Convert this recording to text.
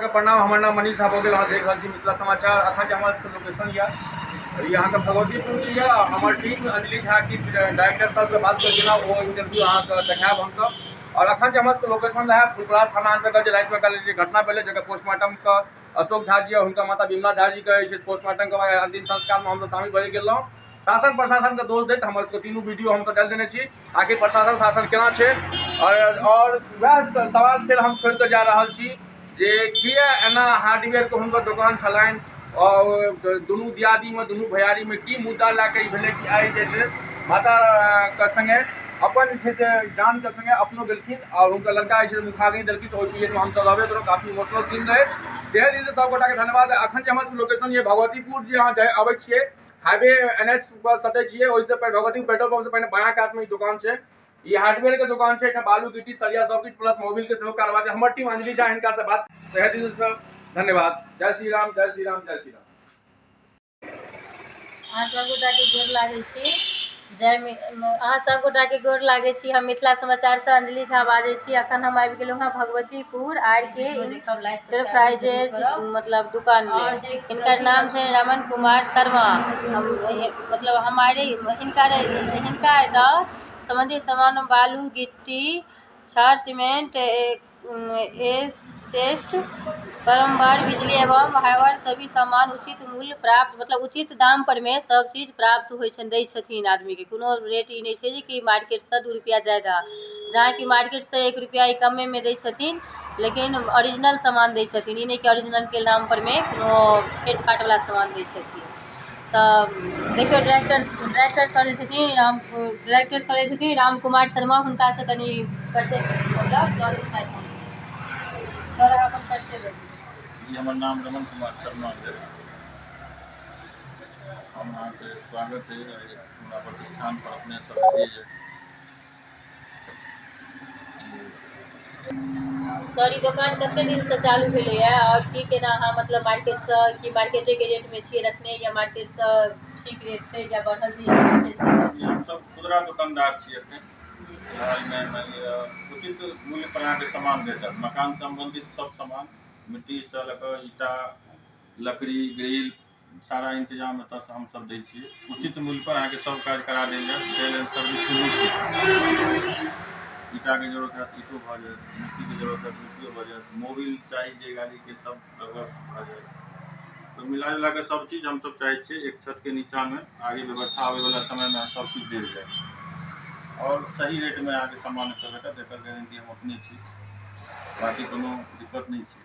के प्रणाम। हमर नाम मनीष झा भऽ गेल। अहाँ देख रहल छी मिथिला समाचार। अखन जे हमर सबके लोकेशन यऽ, ई अहाँके भगवतीपुर यऽ। हमर टीम अंजलि झा की डायरेक्टर सर से बात करै छलहुँ, ओ इंटरव्यू अहाँके देखायब हमसब। और अखन जे हमर सबके लोकेशन रहै फुलपरास थाना अंतर्गत जे रातिमे काल्हि जे घटना भेलै, जकर पोस्टमार्टमके अशोक झा जी और हुनकर माता विमला झा जी के जे छै पोस्टमार्टमके बाद अंतिम संस्कारमे हमसब शामिल भऽ गेलहुँ। शासन प्रशासनके दोष दैत हमर सबके तीनू वीडियो हमसब डालि देने छी। आखिर प्रशासन शासन केना छै? और वएह सवाल फेर हम छोड़ि कऽ जा रहल छी जे किया एना हार्डवेयरके हुनकर दोकान छलनि और दुनू दियादीमे दुनू भैयारीमे की मुद्दा लए कऽ ई भेलै कि आइ जे छै माताके सङ्गे अपन जे छै से जानके सङ्गे अपनो गेलखिन और हुनकर लड़का जे छै मुखाग्नि देलखिन। तऽ ओहि पीरियडमे हमसब रहबे केलहुँ, काफी इमोशनल सीन रहै। तहे दिलसँ सब गोटाके धन्यवाद। अखन जे हमर सबके लोकेशन यऽ भगवतीपुर, जे अहाँ अबै छियै हाईवे NH पर सटै छियै, ओहिसँ भगवतीपुर पेट्रोल पंप से पहिने बायाँ कातमे ई दोकान छै। ई हार्डवेयर के दोकान छै। एहिठाम बालू गिट्टी सरिया सब किछु प्लस मोबिल के सेहो कारोबार छै। हमर टीम अंजलि झा हिनका से बात। तहे दिलसँ धन्यवाद। जय श्री राम, जय श्री राम, जय श्री राम। अहाँ सब गोटाके गोर लागै छी। जय अहाँ सब गोटाके गोर लागै छी। हम मिथिला समाचारसँ अंजलि झा बाजै छी। अखन हम आबि गेलहुँ हँ भगवतीपुर आर के इंटरप्राइजेज मतलब दुकानमे। हिनकर नाम छै रमन कुमार शर्मा। हम मतलब हमारे हिनका हिनका एतऽ सम्बन्धित सामान बालू गिट्टी छड़ सीमेंट एसेस्ट प्लम्बर बिजली एवं हार्डवेयर सभी सामान उचित मूल्य प्राप्त मतलब उचित दाम परमे सब चीज प्राप्त होइ छनि, दै छथिन आदमीके। कोनो रेट ई नहि छै जे कि मार्केटसँ 2 रुपैआ जादा, जहाँ कि मार्केटसँ 1 रुपैआ ई कमेमे दै छथिन, लेकिन ओरिजिनल सामान दै छथिन। ई नहि कि ओरिजिनलके नाम परमे कोनो फेट फाटवला सामान दै छथिन। तऽ देखियौ डायरेक्टर सर जे छथिन राम डायरेक्टर सर जे छथिन राम कुमार शर्मा, हुनकासँ कनि परिचय मतलब दऽ दै छथि। सर, अहाँ अपन परिचय दऽ दियौ। जी, हमर नाम रमन कुमार शर्मा भेल। हम अहाँके स्वागत है हमरा प्रतिष्ठान पर। अपने सब एलियै। सर, ई दोकान कते दिनसँ चालू भेलैए और की केना अहाँ मतलब मार्केटसँ की मार्केटेके रेटमे छियै रखने या मार्केटसँ ठीक रेट छै या बढ़ल छै या कम छै से सब? जी, हमसब खुदरा दुकानदार छी। एखन फिलहालमे मानि लिअ उचित मूल्य पर अहाँके सामान भेटत। मकान सम्बन्धित सब सामान, मिट्टीसँ लऽ कऽ ईटा, लकड़ी, ग्रिल, सारा इंतजाम एतऽसँ हमसब दै छियै। उचित मूल्य पर अहाँके सब काज करा देल जायत। सेल एंड सर्विस दुनू छै। ईटाके जरूरत हैत ईटो भऽ जायत, मिट्टीके जरूरत हैत मिट्टियो भऽ जायत, मोबिल चाही जे गाड़ीके सब लगभग भऽ जायत। तऽ मिला जुला कऽ सब चीज हमसब चाहै छियै एक छतके नीचाँमे आगे व्यवस्था आबैवला समयमे सब चीज देल जाय और सही रेटमे अहाँके सामान एतऽ भेटत, एकर गारंटी हम अपने छी। बाकी कोनो दिक्कत नहि छै।